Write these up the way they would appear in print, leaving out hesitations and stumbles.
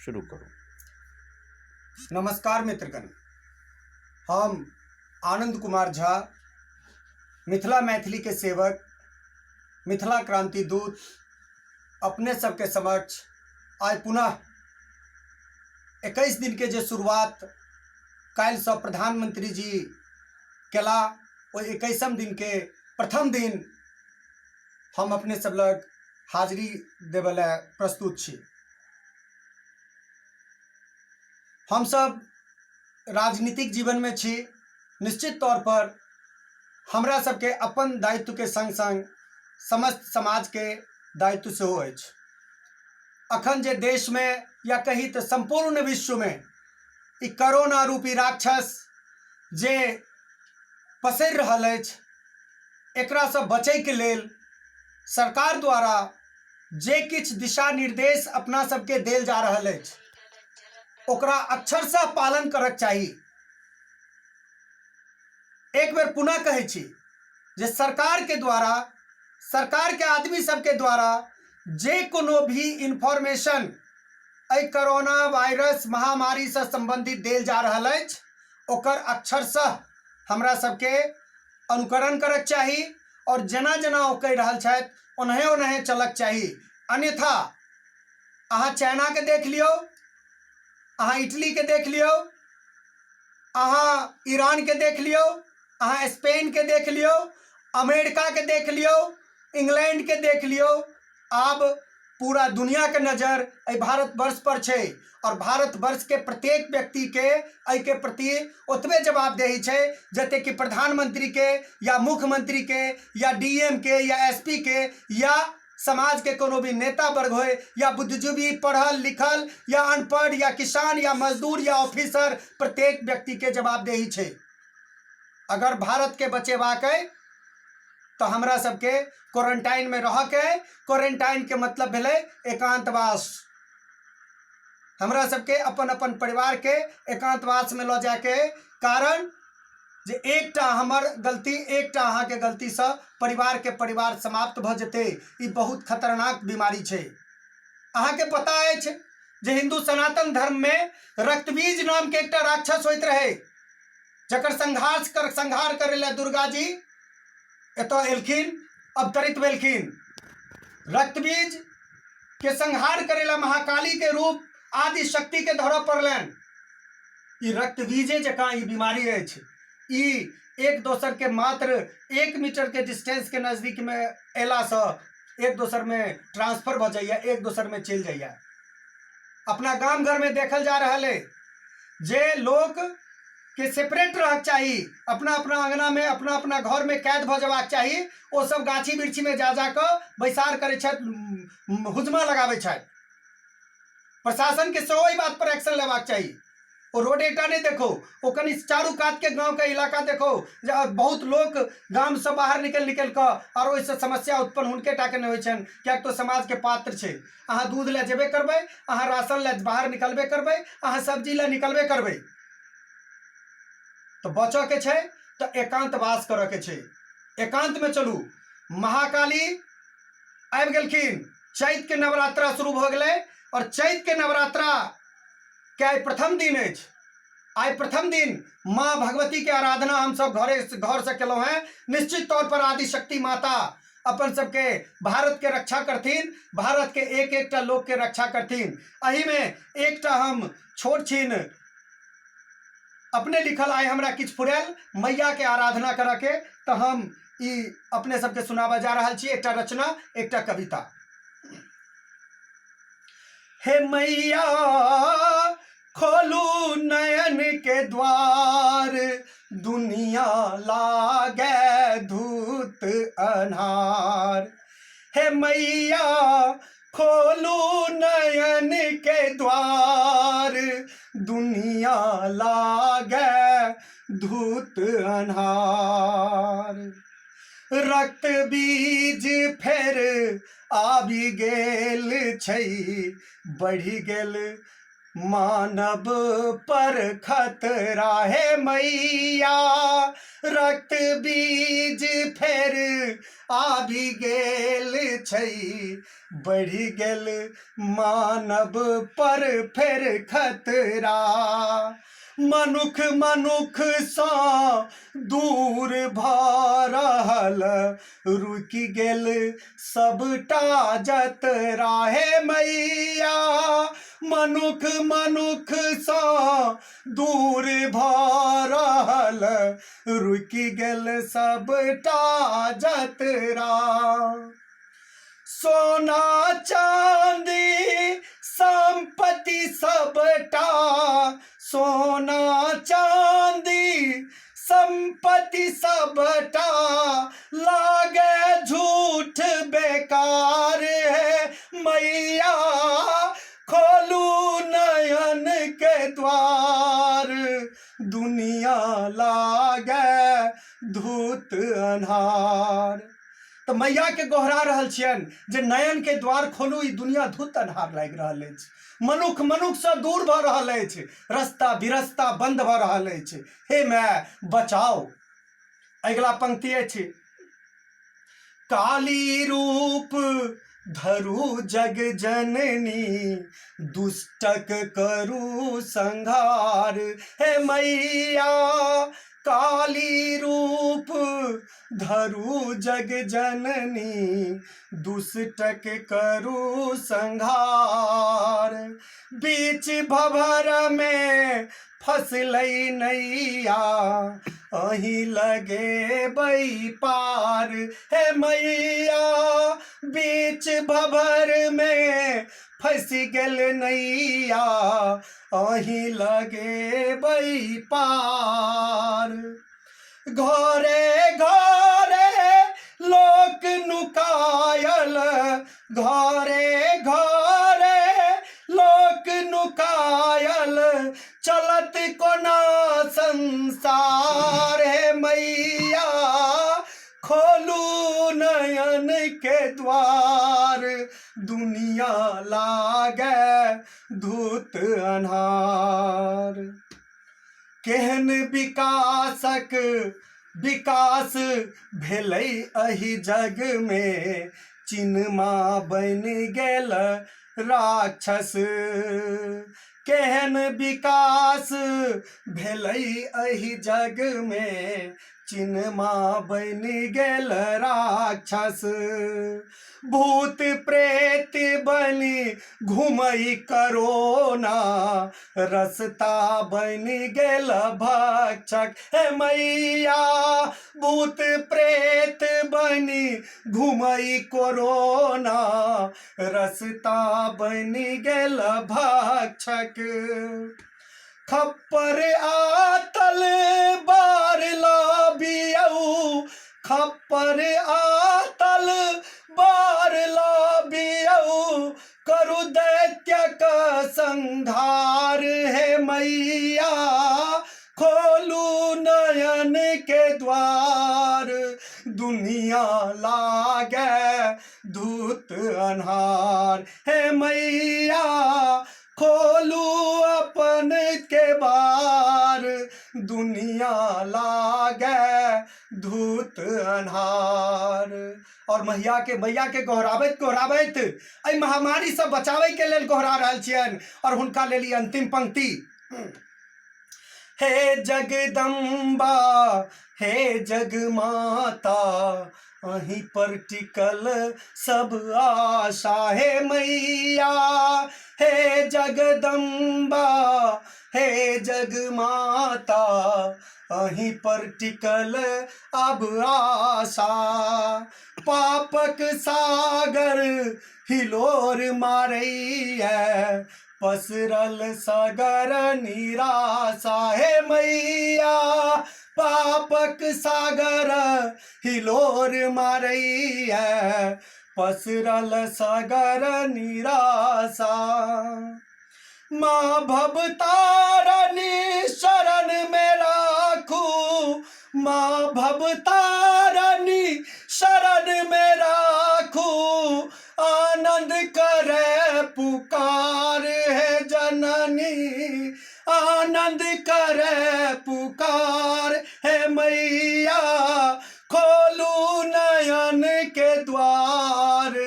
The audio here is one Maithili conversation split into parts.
शुरू करू। नमस्कार मित्रगण, हम आनंद कुमार झा, मिथिला मैथिली के सेवक, मिथिला क्रांति दूत, अपने सबके समक्ष आइ पुनः 21 दिन के जे शुरुआत काल्हिसँ प्रधानमंत्री जी केला, ओहि 21 दिन के प्रथम दिन हम अपने सब लग हाजिरी देबय लए प्रस्तुत छी। हमसब राजनीतिक जीवनमे छी, निश्चित तौर पर हमरा सबके अपन दायित्वके सङ्ग सङ्ग समस्त समाजके दायित्व सेहो अछि। अखन जे देशमे या कही तऽ सम्पूर्ण विश्वमे ई करोना रूपी राक्षस जे पसरि रहल अछि, एकरासँ बचैके लेल सरकार द्वारा जे किछु दिशा निर्देश अपना सबके देल जा रहल अछि, ओकरा अक्षरशः पालन करक चाही। एक बेर पुनः कहै छी जे सरकार के द्वारा, सरकार के आदमी सबके द्वारा जे कोनो भी इन्फॉर्मेशन एहि कोरोना वायरस महामारीसँ सम्बन्धित देल जा रहल अछि, ओकर अक्षरशः हमरा सबके अनुकरण करक चाही और जेना जेना ओ कहि रहल छथि ओनाहे ओनाहे चलक चाही। अन्यथा अहाँ चाइनाके देख लियौ, अहाँ इटलीके देख लियौ, अहाँ ईरानके देख लियौ, अहाँ स्पेनके देख लियौ, अमेरिकाके देख लियौ, इंग्लैंडके देख लियौ, आब पूरा दुनियाके नजर एहि भारतवर्ष पर छै और भारतवर्षके प्रत्येक व्यक्तिके एहिके प्रति ओतबे जवाबदेही छै जते कि प्रधानमंत्रीके या मुख्यमंत्रीके या डी एम के या एस पी के या समाज के कोनो भी नेता वर्ग होय या बुद्धिजीवी, पढ़ल लिखल या अनपढ़ या किसान या मजदूर या ऑफिसर, प्रत्येक व्यक्ति के जवाबदेही छै। अगर भारत के बचेबाक अइ तऽ हमरा सबके क्वारंटाइन में रह के, क्वारंटाइन के मतलब भेलै एकांतवास। हमरा सबके अपन अपन परिवार के एकांतवास में लऽ जायके, कारण जे एकटा हमर गलती, एकटा अहाँके गलतीसँ परिवारके परिवार समाप्त भऽ जेतै। ई बहुत खतरनाक बीमारी छै। अहाँके पता अछि जे हिन्दू सनातन धर्ममे रक्तबीज नामके एकटा राक्षस होइत रहै, जकर संहार करै लए दुर्गा जी एतऽ एलखिन, अवतरित भेलखिन। रक्तबीज के संहार करै लए महाकाली के रूप आदि शक्ति के धरऽ पड़लनि। ई रक्तबीजे जकाँ ई बीमारी अछि। ई एक दोसर के मात्र 1 मीटर के डिस्टेंस के नजदीक में अयलासँ एक दोसर में ट्रांसफर भऽ जाइए, एक दोसर में चलि जाइए। अपना गाम घर में देखल जा रहल अइ जे लोक के सेपरेट रहक चाही, अपना अपना अंगना में अपना अपना घर में कैद भऽ जेबाक चाही। ओ सब गाछी वृक्षी में जा जा कऽ बैसार करै छथि, हुजमा लगाबै छथि। प्रशासन के सेहो एहि बात पर एक्शन लेबाक चाही। ओ रोड एकटा नहि देखो, ओ कनि चारू कात के गांव के इलाका देखो जे बहुत लोक गाम से बाहर निकलि निकलि कऽ, और ओहिसँ समस्या उत्पन्न हुनके टाके नहि होइ छनि, किएक तऽ समाज के पात्र छै। अहाँ दूध लए जेबे करबै, अहाँ राशन लए बाहर निकलबे करबै, अहाँ सब्जी लए निकलबे करबै। तऽ बचऽ के छै तऽ एकांतवास करऽ के छै, एकांत में चलू। महाकाली आबि गेलखिन, चैत के नवरात्रा शुरू भऽ गेलै और चैत के नवरात्रा के आइ प्रथम दिन अछि। आइ प्रथम दिन माँ भगवती के आराधना हम सब घरे घर से केलहुँ हैं। निश्चित तौर पर आदिशक्ति माता अपन सबके भारत के रक्षा करथिन, भारत के एक एकटा लोक के रक्षा करथिन। एहि में एकटा हम छोट छिन अपने लिखल आइ हमरा किछु फुरायल मैया के आराधना करऽ के, तऽ हम ई अपने सबके सुनाबऽ जा रहल छी एकटा रचना, एकटा कविता। हे मैया खोलू नयन के द्वार, दुनिया लागे धूत अन्हार। हे मैया खोलू नयन के द्वार, दुनिया लागे धूत अन्हार। रक्त बीज फेर आबि गेल छै, बढ़ि गेल मानव पर खतरा है मैया, रक्त बीज फेर आबि गेल छै, बढ़ि गेल मानव पर फेर खतरा। मनुख मनुखसँ दूर भऽ रहल, रुकि गेल सबटा जतरा हे मैया। मनुख मनुखसँ दूर भऽ रहल, रुकि गेल सबटा जतरा। सोना चांदी संपत्ति सबटा, सोना चांदी संपत्ति सबटा लागे झूठ बेकार है मैया, खोलू नयन के द्वार, दुनिया लागे धूत अन्हार। तऽ मैयाके गोहरा रहल छियनि जे नयनके द्वार खोलू, ई दुनिया धुत अन्हार लागि रहल अछि, मनुख मनुखसँ दूर भऽ रहल अछि, रस्ता बिरस्ता बन्द भऽ रहल अछि, हे माय बचाउ। अगिला पंक्ति अछि, काली रूप धरू जग जननी, दुष्टक करू संहार हे मैया। काली रूप धरू जग जननी, दुष्टक करू संहार। बीच भभर में फसलै नैया, अहीं लगेबै पार हे मैया। बीच भभर में फसि गेल नैया, अहीं लगेबै पार। घरे घरे लोक नुकायल, घरे घरे लोक नुकायल, चलत कोना संसार हे मैया। खोलू नयन के द्वार, दुनिया लागे धूत अन्हार। केहन विकासक विकास भेलै एहि जगमे, चिनमा बनि गेल राक्षस। केहन विकास भेलै एहि जगमे, चिनमा बनि गेल राक्षस। भूत प्रेत बनि घुमै करोना, रस्ता बनि गेल भक्षक हे मैया। भूत प्रेत बनि घुमै कोरोना, रस्ता बनि गेल भक्षक। खप्पर आतल बार लाबियौ, खप्पर आतल बार लाबियौ, करू दैत्यक संहार हे मैया। खोलू नयन के द्वार, दुनिया लागे धूत अन्हार हे मैया। खोलू अपन के बार, दुनिया लागे धूत अन्हार। और मैया के मैया के गोहराबैत गोहराबैत एहि महामारीसँ बचाबैके लेल गोहरा रहल छियनि और हुनका लेल ई अंतिम पंक्ति। हे जगदम्बा हे जगमाता, अहीं पर टिकल सब आशा हे मैया। हे जगदम्बा हे जगमाता, अहीं पर टिकल अब आशा। पापक सागर हिलोर मारैया, पसरल सगर निराशा हे मैया। पापक सागर हिलोर मारैया, पसरल सगर निराशा। माँ भवतारनी शरण में राखू, माँ भवतारनी शरण में राखू, आनंद करे पुकार है जननी। जननी आनंद करे पुकार हे मैया खोलू नयन के द्वार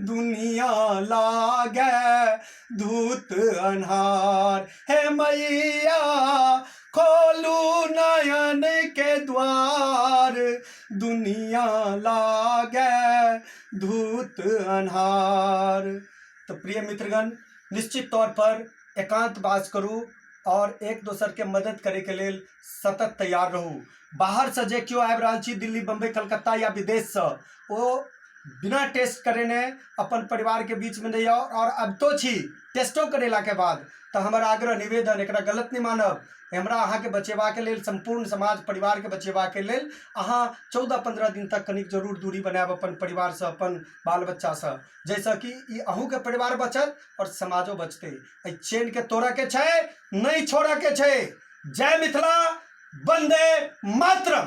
दुनिया लागे धूत अन्हार हे मैया खोलू नयन के द्वार दुनिया लागे धूत अन्हार। तऽ प्रिय मित्रगण, निश्चित तौर पर एकांतवास करू आओर एक दोसरके मदद करैके लेल सतत तैयार रहू। बाहरसँ जे केओ आबि रहल छी दिल्ली, बम्बई, कलकत्ता या विदेशसँ, ओ बिना टेस्ट करेने अपन परिवारके बीचमे नहि आउ। आओर अबितो छी टेस्टो करेलाके बाद तऽ हमर आग्रह निवेदन, एकरा गलत नहि मानब, हमरा अहाँके बचेबाके लेल, सम्पूर्ण समाज परिवारके बचेबाके लेल अहाँ 14-15 दिन तक कनिक जरूर दूरी बनायब अपन परिवारसँ, अपन बाल बच्चासँ, जाहिसँ कि ई अहूँके परिवार बचत आओर समाजो बचतै। एहि चेनके तोड़ऽके छै, नहि छोड़ऽके छै। जय मिथिला, वन्दे मातरम।